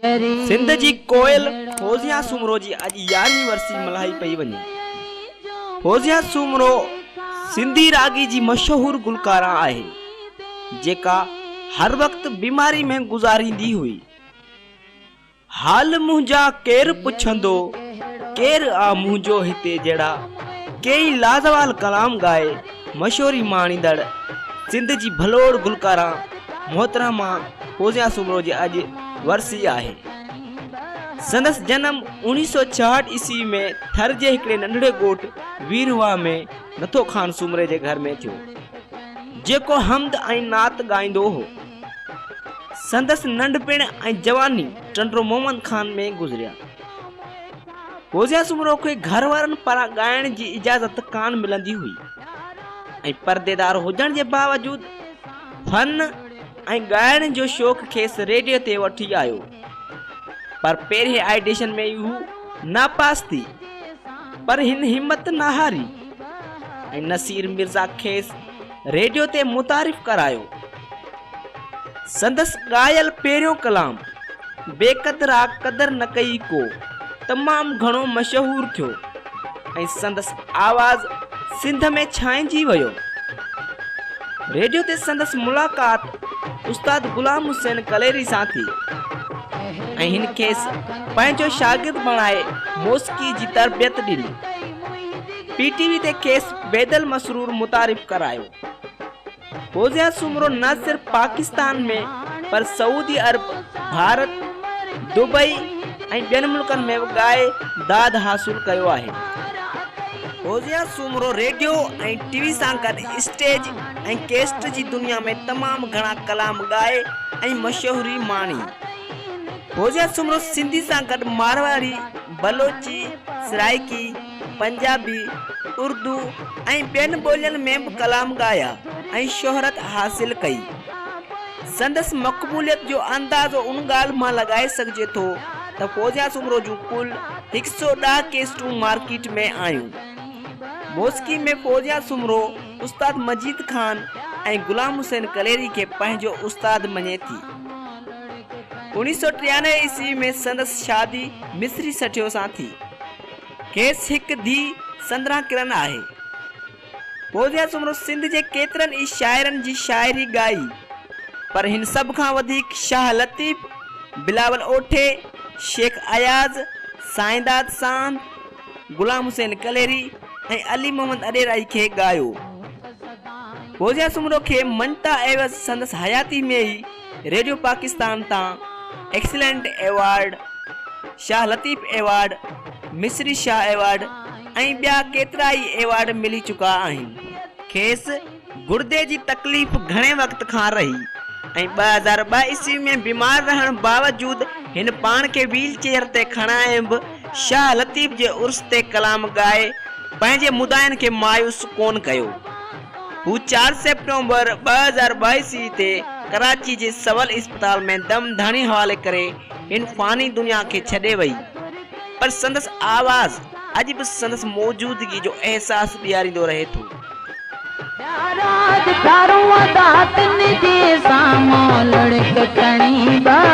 سنڌ جي ڪوئل فوزيا سومرو جي اڄ يارهين ورسي ملهائي پئي وڃي. فوزيا سومرو سنڌي راڳي جي مشهور گلڪارا آهي، جيڪا هر وقت بيماري ۾ گذاريندي هئي. حال منهنجا ڪير پڇندو، ڪير آ منهنجو هتي جهڙا ڪيئي لازوال ڪلام ڳائي مشهوري ماڻيندڙ سنڌ جي ڀلوڙ گلڪارا محترمه فوزيا سومرو جي اڄ ورسي آهي. سندس جنم اوڻيهه سؤ ڇاهٺ عيسوي ۾ ٿر جي هڪڙي ننڍڙي ڳوٺ ويرواهه ۾ نٿو خان سومري جي گهر ۾ ٿيو، جيڪو حمد ۽ نعت ڳائيندو هو. سندس ننڍپڻ ۽ جواني ٽنڊو محمد خان ۾ گذريا. فوزيا سومرو کي گهر وارن پاران ڳائڻ جي اجازت ڪانه ملندي هئي ۽ پرديدار هجڻ جي باوجود فن ۽ ڳائڻ جو شوق کيس ريڊيو تي وٺي آيو پر پهرين آڊيشن ۾ ئي هو ناپاس ٿي پر هن همت نه هاري ۽ نصير مرزا کيس ريڊيو تي متعارف ڪرايو. سندس ڳايل پهريون ڪلام بي قدرا قدر نه ڪئي ڪو تمام گهڻو مشهور ٿيو ۽ سندس آواز سنڌ ۾ ڇانئجي ويو. ريڊيو تي سندس ملاقات استاد غلام حسين ڪليري سان ٿي ۽ هن کيس پنهنجو شاگرد بڻائي موسيقي جي تربيت ڏني. پي ٽي وي تي کيس بيدل مسرور متعارف ڪرايو. فوزيا سومرو نه صرف پاڪستان ۾ پر سعودي عرب، ڀارت، دبئي ۽ ٻين ملڪن ۾ به ڳائي داد حاصل ڪيو آهي. فوزيا سومرو ريڊيو ۽ ٽي وي سان گڏ اسٽيج ۽ ڪيسٽ جي دنيا ۾ تمام گهڻا ڪلام ڳائي ۽ مشهوري ماڻي. فوزيا سومرو سنڌي سان گڏ مارواڙي، بلوچي، سرائيڪي، پنجابي، اردو ۽ ٻين ٻولين ۾ به ڪلام ڳايا ۽ شهرت حاصل ڪئي. سندس مقبوليت جو اندازو ان ڳالهه مان لڳائي سگهجي ٿو ته فوزيا سومرو جون ڪل هڪ سؤ ڏهه ڪيسٽون مارڪيٽ ۾ آيون. موسيقي ۾ فوزيا سومرو استاد مجيد خان ۽ غلام حسين ڪليري کي پنهنجو استاد مڃي ٿي. اوڻيهه سؤ ٽيانوي عيسوي ۾ سندس شادي مصري سٺيو سان ٿي. کيس هڪ ڌيء سندرا ڪرن آهي. فوزيا سومرو سنڌ جي ڪيترن ئي شاعرن جي شاعري ڳائي، پر هن سڀ کان وڌيڪ شاهه لطيف، بلاول اوٺي، شيخ اياز، سائينداد ساند، غلام حسين ڪليري ۽ علي محمد اڏيرائي کي ڳايو. فوزيا سومرو کي مڃتا عيوض سندس حياتي ۾ ئي ريڊيو پاڪستان تان excellent award, Shah Latif award, Misri Shah award ۽ ٻيا ڪيترائي ايوارڊ ملي چڪا آهن. کيس گڙدي جي تڪليف گهڻي وقت کان رهي ۽ 2002 عيسوي ۾ بيمار رهڻ باوجود هن پاڻ کي ويل چيئر تي کڻائي به شاهه لطيف جي عرس تي ڪلام ڳائي پنهنجي مداحن کي مايوس ڪونه ڪيو. هو چار سيپٽمبر 2002 عيسوي تي ڪراچي جي سول اسپتال ۾ دم ڌڻي حوالي ڪري هن فاني دنيا کي ڇڏي وئي پر سندس آواز اڄ به سندس موجودگي جو احساس ڏياريندو رهي ٿو. پيارا اڄ پيارو ادا تن جي سامهون لڙڪ کڻي ٻه.